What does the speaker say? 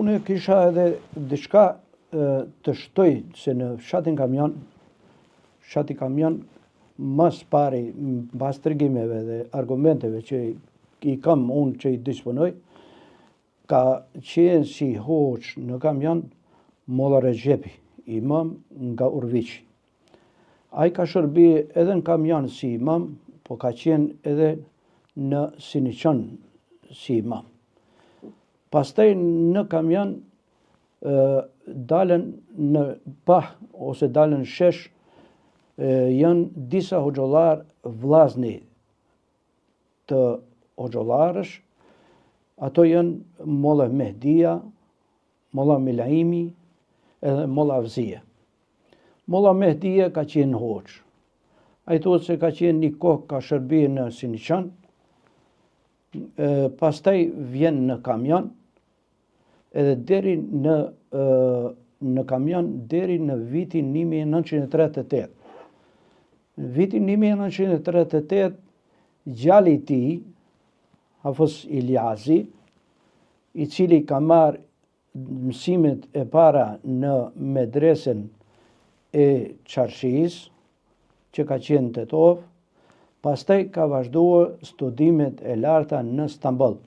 Unë kisha edhe diçka të shtoj se në fshatin Kamjan, fshati Kamjan ma s'pari mbas tregimeve dhe argumenteve që i kam unë që i disponoj, ka qenë si hoxhë në Kamjan Molla Rexhepi, imam nga Urviqi. Ai ka shërbi edhe në Kamjan si imam, po ka qenë edhe në Siniqan si imam. Pastaj në Kamjan dalën në pah ose dalën në shesh janë disa hoxhollarë vllazni të hoxhollarësh, ato janë Molla Mehdia, Molla Milaimi edhe Molla Avzia. Molla Mehdia ka qenë hoxhë. Ai thotë se ka qenë një kohë ka shërbi në Siniqan, pastaj vjen në Kamjan, edhe deri në në Kamjan deri në vitin 1938. Në vitin 1938, djali i tij, Hafëz Iljazi, i cili ka marrë mësimet e para në medresen e Çarshisë, që ka qenë në Tetovë, pastaj ka vazhduar studimet e larta në Stamboll.